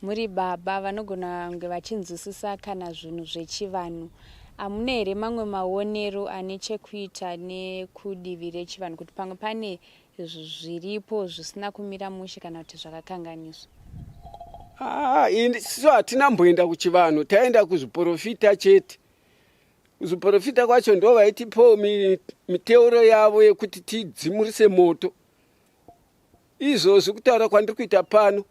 Muri baba vanogona kunge vachinzwisisa kana zvinhu zvechivanhu. Hamuna here mamwe maonero ane chekuita nekudivi rechivanhu kuti pamwe pane zviripo zvisina kumira mushe kana kuti zvakakanganiswa? Ah, isu hatina mboenda kuchivanhu, taenda kuzviporofita chete. Kuzviporofita kwacho ndo vaitipawo miteuro yavo yekuti tidzimurise moto. Izvozvi kutaura kwandiri kuita pano,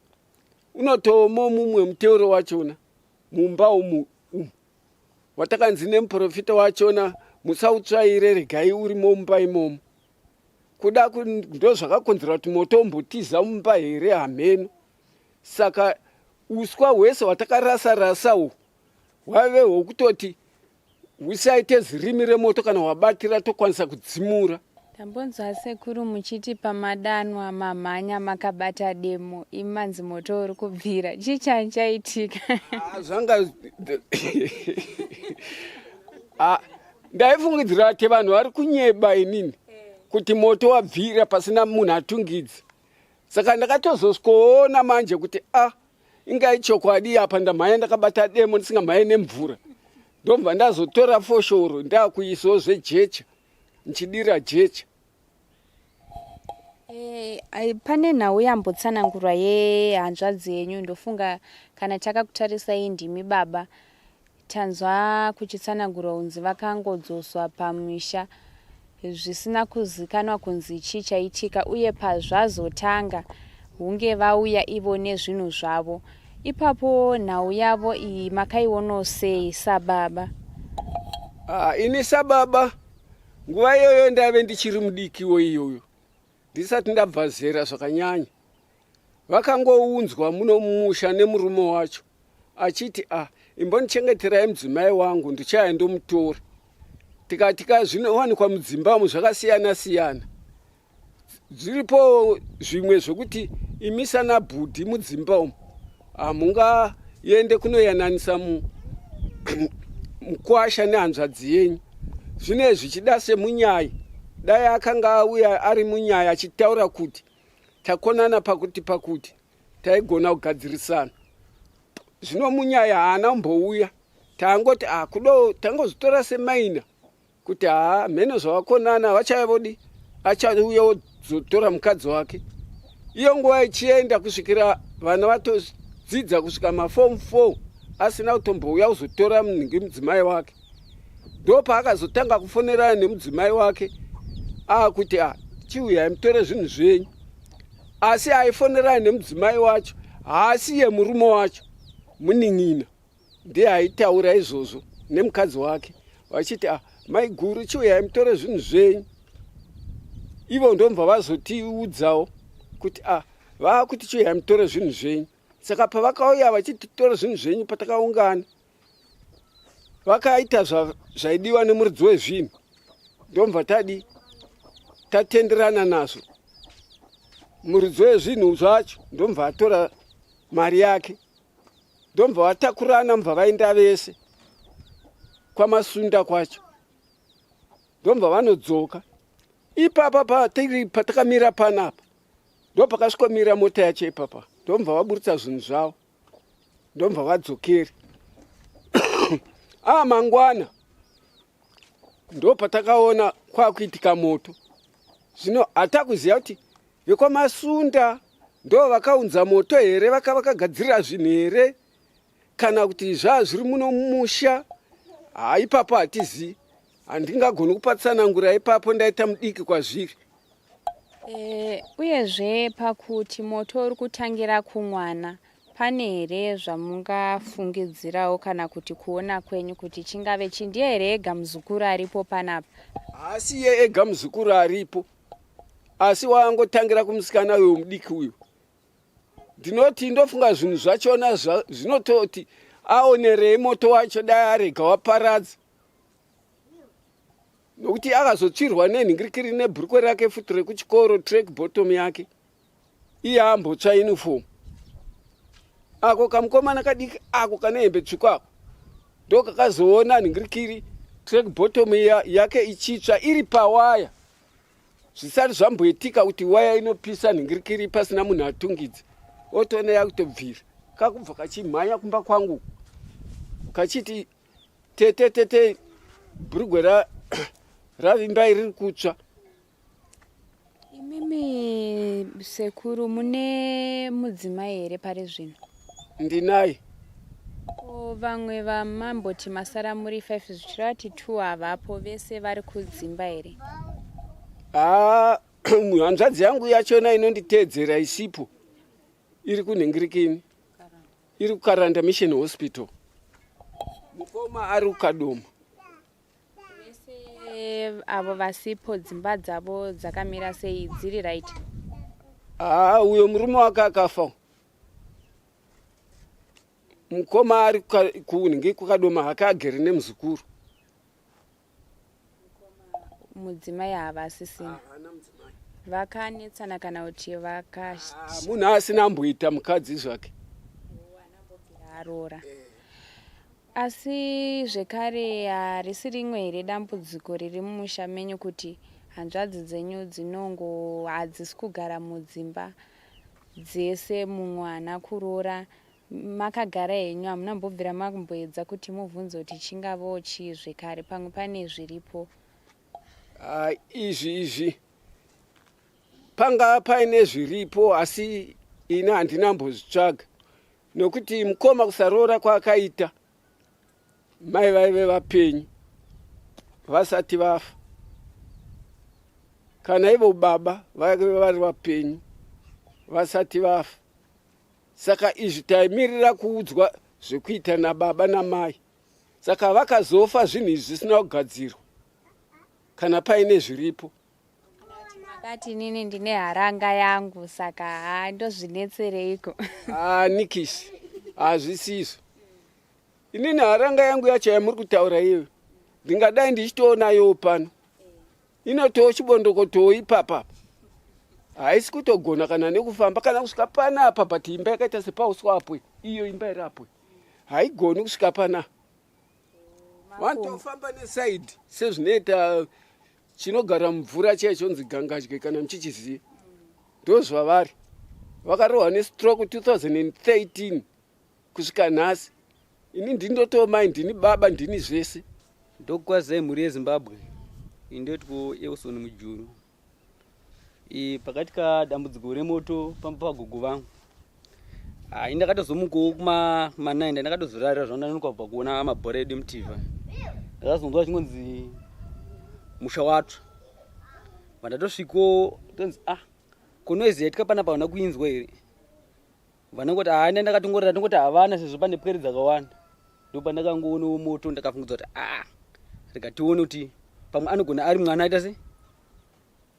unotomo mumwe muteuro wachona mumba umu umu watakanzi nemuprofita wachona musautsvaire regai urimo mumba imomo kuda ndozvakakonzera kuti moto umbotiza mumba here hameno saka uswa hwese hwatakarasa rasa uhu hwave hwekutoti Usaite zirimi remoto kana wabatira tokwanisa kudzimura. Ndambonzwa sekuru muchiti pamadanwa mamhanya makabata demo imi manzi moto uri kubvira chii chani chaitika? Ah, zvanga ah, ndaifungidzira kuti vanhu vari kunyeba inini kuti moto wabvira pasina munhu atungidza saka ndakatozosvikoona manje kuti ah inga ichokwadi apa ndamhanya ndakabata demo ndisingamhanye nemvura ndobva ndazotora foshoro ndakuisawo zvejecha ndichidira jecha eh, pane nhau yambotsanangurwa yehanzvadzi yenyu ndofunga kana takakutarisai ndimi baba Tanzwa kuchitsanangurwa kunzi vakangodzoswa pamusha zvisina kuzikanwa kunzi chii chaitika uye pazvazotanga hunge vauya ivo nezvinhu zvavo. Ipapo nhau yavo iyi makaionawo sei sababa? Ah, ini sababa nguva iyoyo ndaive ndichiri mudikiwo iyoyo ndisati ndabva zera zvakanyanya. Vakangounzwa muno mumusha nemurume wacho achiti ah imbondichengeterai mudzimai wangu ndichaya ndomutora tikati ka zvinowanikwa mudzimba umu zvakasiyana siyana zviripo zvimwe zvekuti imi sana bhudhi mudzimba umu hamungaende kunoyananisa mukwasha nehanzvadzi yenyu zvine zvichida semunyai dai akanga auya ari munyai achitaura kuti takonana pakuti pakuti taigona kugadzirisana zvino munyaya haana kumbouya tangoti ah, kudo tangozitora semaina kuti haa mheno zvavakonana vachauya vodi achauya wozotora mukadzi wake iyo nguva ichienda kusvikira vana vatodzidza kusvika mafomu four asina kutombouya kuzotora munhingi mudzimai wake ndopaakazotanga kufonerana nemudzimai wake akuti ah, chiuyai mutore zvinhu zvenyu asi aifonerana nemudzimai wacho haasi iye murume wacho munin'ina ndiye aitaura izvozvo nemukadzi wake vachiti ah, maiguru chiuyai mutore zvinhu zvenyu ivo ndomva vazotiudzawo kuti ah, vaakuti chiuyai mutore zvinhu zvenyu saka pavakauya vachiti tore zvinhu zvenyu patakaungana vakaita zvaidiwa nemuridzi wezvinhu ndomva tadi tatenderana nazvo muridzi wezvinhu zvacho ndomva atora mari yake ndomva vatakurana mubva vaenda vese kwamasunda kwacho ndomva vanodzoka ipapa patiri patakamira panapa ndopakasvikomira mota yacho ipapa ndomva vaburitsa zvinhu zvavo ndomva vadzokeri ah mangwana ndopatakaona kwakuitika moto zvino hatakuziva kuti vekwamasunda ndo vakaunza moto here vaka vakagadzirira zvinhu here kana kuti zvaa zviri muno mumusha ha ipapo hatizii handingagoni kupatsanangura ipapo ndaita mudiki kwazviri E, uyezve pakuti moto uri kutangira kumwana pane here zvamungafungidzirawo kana kuti kuona kwenyu kuti chingave chii? Ndiye here ega muzukuru aripo panapa? Haasi iye ega muzukuru aripo, asi waangotangira kumusikana uyo mudiki uyo. Ndinoti ndofunga zvinhu zvachona zvinototi aonerei moto wacho dai arega waparadza nokuti akazotsvirwa nenhingirikiri nebhurukwe rake futi rekuchikoro track bottom yake iye ambotsva uniform ako kamukomana kadiki ako kane hembe tsvuku ako ndokakazoona nhingirikiri track bottom yake ichitsva iri pawaya zvisati zvamboitika kuti waya inopisa nhingirikiri pasina munhu atungidza otoona yakutobvira. Kakubva kachimhanya kumba kwangu kachiti tete tete bhurugwe ra ravimbai riri kutsva. Imimi sekuru mune mudzimai here pari zvino? Ndinaye. Ko vamwe vamamboti masara muri 5 zvichireva kuti 2 havapo vese vari kudzimba here? Haa hanzvadzi yangu yachona inonditeedzera isipo iri kunhingirikini iri kukaranda mission hospital mukoma ari kukadoma Vese avo vasipo dzimba dzavo dzakamira sei dziri right? Haa uyo murume wake akafa. Mukoma ari kunhingi kukadoma hake agere nemuzukuru. Mudzimai havasisina. Vakanetsana kana kuti vaka ah, munhu asina amboita mukadzi zvake. Aroora. Eh. Asi zvekare harisi rimwe here dambudziko riri mumusha menyu kuti hanzvadzi dzenyu dzinongo hadzisi kugara mudzimba dzese mumwe haana kuroora makagara henyu hamuna mbobvira mamboedza kuti mubvunze kuti chingavawo chii zvekare pamwe pane zviripo. Ah, izvi izvi panga paine zviripo asi ini handina mbozvitsvaga nokuti mukoma kusaroora kwaakaita mai vaive vapenyu vasati vafa kana ivo baba vaive vari vapenyu vasati vafa saka izvi taimirira kuudzwa zvekuita nababa namai saka vakazofa zvinhu izvi zvisina kugadzirwa kana paine zviripo Makati inini ndine haranga yangu saka haa ndozvinetsereiko? Ah, nikisi hazvisizvo. Inini haranga yangu yacho yamuri kutaura iyoyo ndingadai ndichitoonayowo pano inotoo chibondokotoo ipapa haisi kutogona kana nekufamba kana kusvika panapa but imba yakaita sepauswa apo iyo imba iri apo haigoni kusvika pana vanotofamba nesaidi sezvinoita chinogara mumvura chiya chonzi gangadye kana muchichiziva ndozvavari vakarohwa nestroke 2013 kusvika nhasi ini ndindotomai ndini baba ndini zvese ndokukwazai mhuri yezimbabwe indotwo elson mujuru e, pakatika dambudziko remoto pamba pagogo vangu ah, ini ndakatozomukawo kuma 9 ndakatozorarira zvanga ndanonoka kubva kuona mabhora edu emutv ndakazonzwa achingonzi musha watsva vandatosvikawo tonzi ah ko noise yaitika panapa hauna kuinzwa here vanongoti haa ah, ndakatongorera tongoti havana sezvo pane pwere dzakawanda ndopandakangoonawo moto ndakafungudza kuti ah rega tione kuti pamwe anogona ari mwana aita se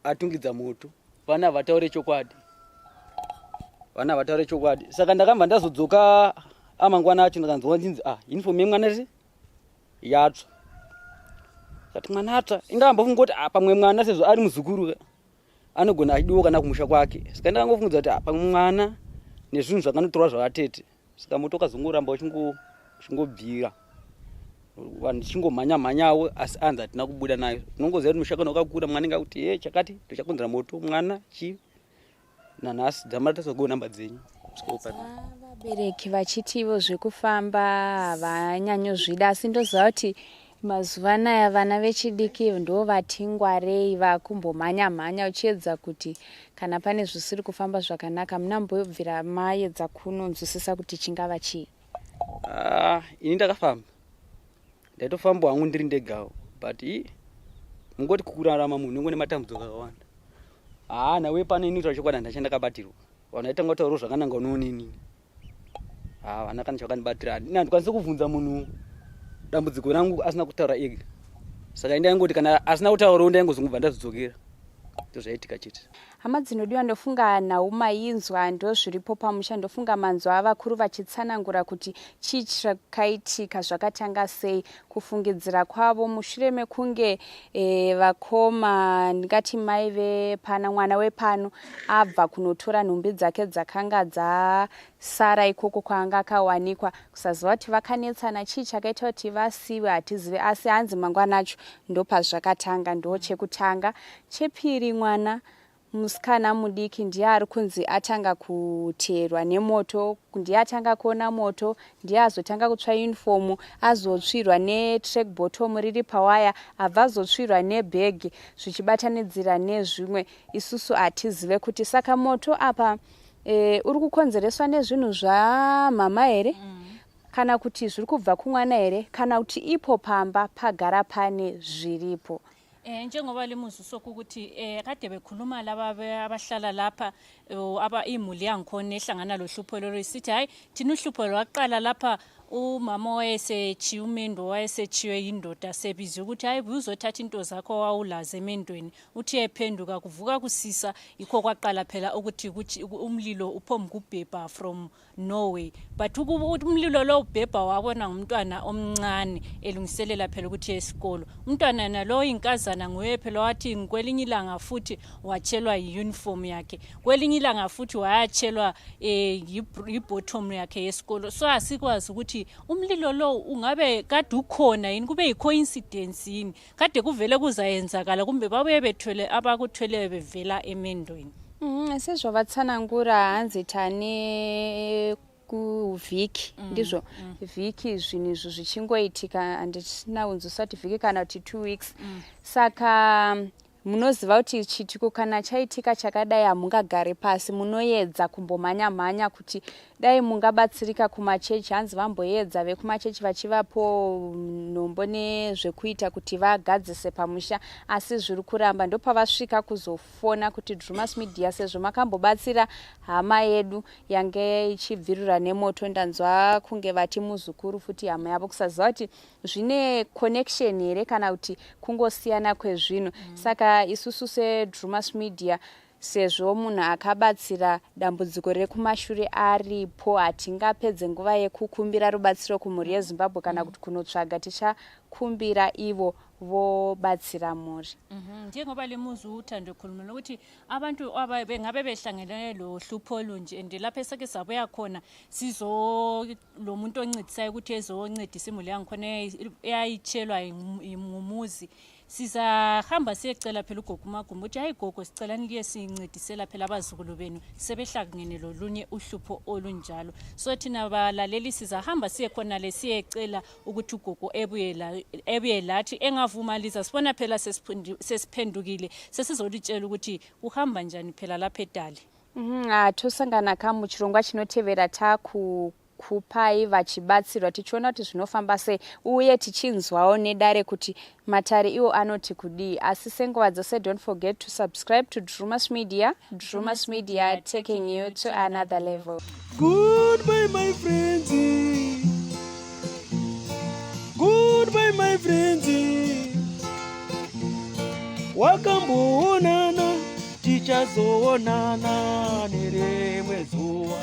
atungidza moto vana havataure chokwadi vana havataure chokwadi saka ndakambva ndazodzoka amangwana acho ndakanzwa ndinzi ah uniform yemwana se yatsva kati mwana atsva indakambofunga kuti ah pamwe mwana sezvo ari muzukuru anogona achidiwa kana kumusha kwake saka ndakangofungudza kuti ah pamwe mwana nezvinhu zvakanotorwa zvavatete saka moto ukazongoramba uchingobvira vanhu tichingomhanya mhanyawo asi anzi hatina kubuda nayo tinongoziva kuti musha kana wakakura mwana inga kuti ye chakati ndochakonzera moto mwana chii nanhasi dzamara tazogowo namba dzenyu vabereki vachiti ivo zvekufamba havanyanyozvida asi ndoziva kuti Mazuva anaya vana vechidiki ndovati ngwarei vakumbomhanya mhanya uchiedza kuti kana pane zvisiri kufamba zvakanaka munambobvira maedza kunonzwisisa kuti chingava chii? Ah, ini ndakafamba ndaitofamba hangu ndiri ndegawo but mungoti kukurarama munhu unenge nematambudziko akawanda haa nawe pano ini kutaura chokwadi handina chandakabatirwa vanhu vaitanga kutaurawo zvakananga unoona inini haa vana kana chakandibatira ini handikwanisi kubvunza munhu dambudziko rangu asina kutaura ega saka indaingoti kana asina kutaurawo ndaingozongobva ndazvidzokera ndozvaitika chete hama dzinodiwa ndofunga nhau mainzwa ndozviripo pamusha ndofunga manzwa vakuru vachitsanangura kuti chii chakaitika zvakatanga sei kufungidzira kwavo mushure mekunge e, vakoma ndingati mai vepana mwana wepano abva kunotora nhumbi dzake dzakanga dzasara ikoko kwaanga akawanikwa kusaziva kuti vakanetsana chii chakaita kuti vasiwe hatizive asi hanzi mangwana acho ndopazvakatanga ndo chekutanga chepiri mwana. Musikana mudiki ndiye ari kunzi atanga kuteerwa nemoto, ndiye atanga kuona moto, ndiye azotanga kutsva uniform, azotsvirwa netrack bottom riri pawaya, abva azotsvirwa nebhegi zvichibatanidzira nezvimwe. Isusu hatizive kuti saka moto apa e, uri kukonzereswa nezvinhu zvamama here mm. kana kuti zviri kubva kumwana here kana kuti ipo pamba pagara pane zviripo. Eh njengoba limuzuso ukuthi eh kade bekhuluma laba abahlala lapha eh, aba imuli yangikhona ehlangana lohlupho lolo isithi hayi thina uhlupho lwaqala lapha umama wayesetshiye umendo wayesetshiywe yindoda sebizwe ukuthi hayi uzothatha into zakho wawulazi emendweni uthi ephenduka kuvuka kusisa yikho kwaqala phela ukuthi umlilo uphomba kubhebha from Norway but umlilo lo ubhebha wabona ngumntwana omncane elungiselela phela ukuthi esikolo umntwana yena lo inkazana nguye phela wathi kwelinye ilanga futhi watshelwa yi-uniform yakhe kwelinye ilanga futhi wayatshelwa um yi-bottom yakhe yesikolo so asikwazi ukuthi umlilo lo ungabe kade ukhona yini kube yi-coincidence yini kade kuvele kuzayenzakala kumbe babuye bethwele abakuthweleyo bevela emendweni mm, sezvavatsanangura hanzi tane kuvhiki mm, ndizvo mm. vhiki zvinhu izvo zvichingoitika handisina kunzwisisa kuti vhiki kana kuti two weeks mm. saka Munoziva kuti chiitiko kana chaitika chakadai hamungagare pasi munoedza kumbomhanya mhanya kuti dai mungabatsirika kumachechi hanzi vamboedza vekumachechi vachivapo nhombo nezvekuita kuti vagadzise pamusha asi zviri kuramba ndopavasvika kuzofona kuti Drewmas Media sezvo makambobatsira hama yedu yange ichibvirura nemoto ndanzwa kunge vati muzukuru futi hama yavo kusaziva kuti zvine connection here kana kuti kungosiyana kwezvinhu mm. Saka isusu sedrumas media sezvo munhu akabatsira dambudziko rekumashure aripo hatingapedze nguva yekukumbira rubatsiro kumhuri yezimbabwe kana mm. kuti kunotsvaga tichakumbira ivo vobatsira mhuri mhm, njengoba limuzi uthando khuluma lokuthi abantu bengabe behlangene lohlupho olunje and lapho esake sabuya khona sizo lo muntu oncedisayo ukuthi ezoncedisa imuli yangikhona eyayitshelwa ngumuzi sizahamba siyecela phela ugogo umagumba ukuthi hayi gogo sicelani liye sincedisela phela abazukulu benu sebehlangene lolunye uhlupho olunjalo so thina balaleli sizahamba siye khonale siyecela ukuthi ugogo ebuye lathi engavuma liza sibona phela sesiphendukile sesizolitshela ukuthi kuhamba njani phela lapha edale Mhm, ah, tosangana ka muchirongwa chinotevera takukupai vachibatsirwa tichiona kuti zvinofamba sei uye tichinzwawo nedare kuti matare iwo anoti kudii asi senguva dzose don't forget to subscribe to Drumas Media. Drumas Media taking you to another level. Goodbye my friends. Goodbye my friends. Wakamboonana tichazoonana nerimwe zuva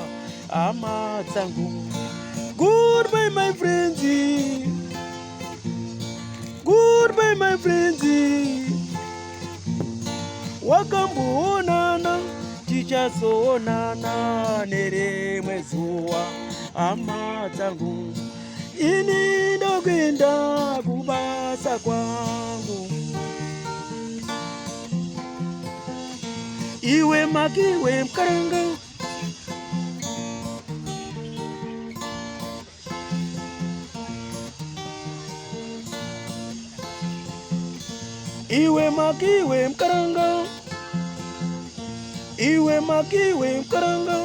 hama dzangu. Goodbye my friends. Goodbye my friends. Wakamboonana tichazoonana nerimwe zuva hama dzangu. Ini ndokuenda kubasa kwangu. Iwe makiwe mkaranga Iwe makiwe mkaranga Iwe makiwe mkaranga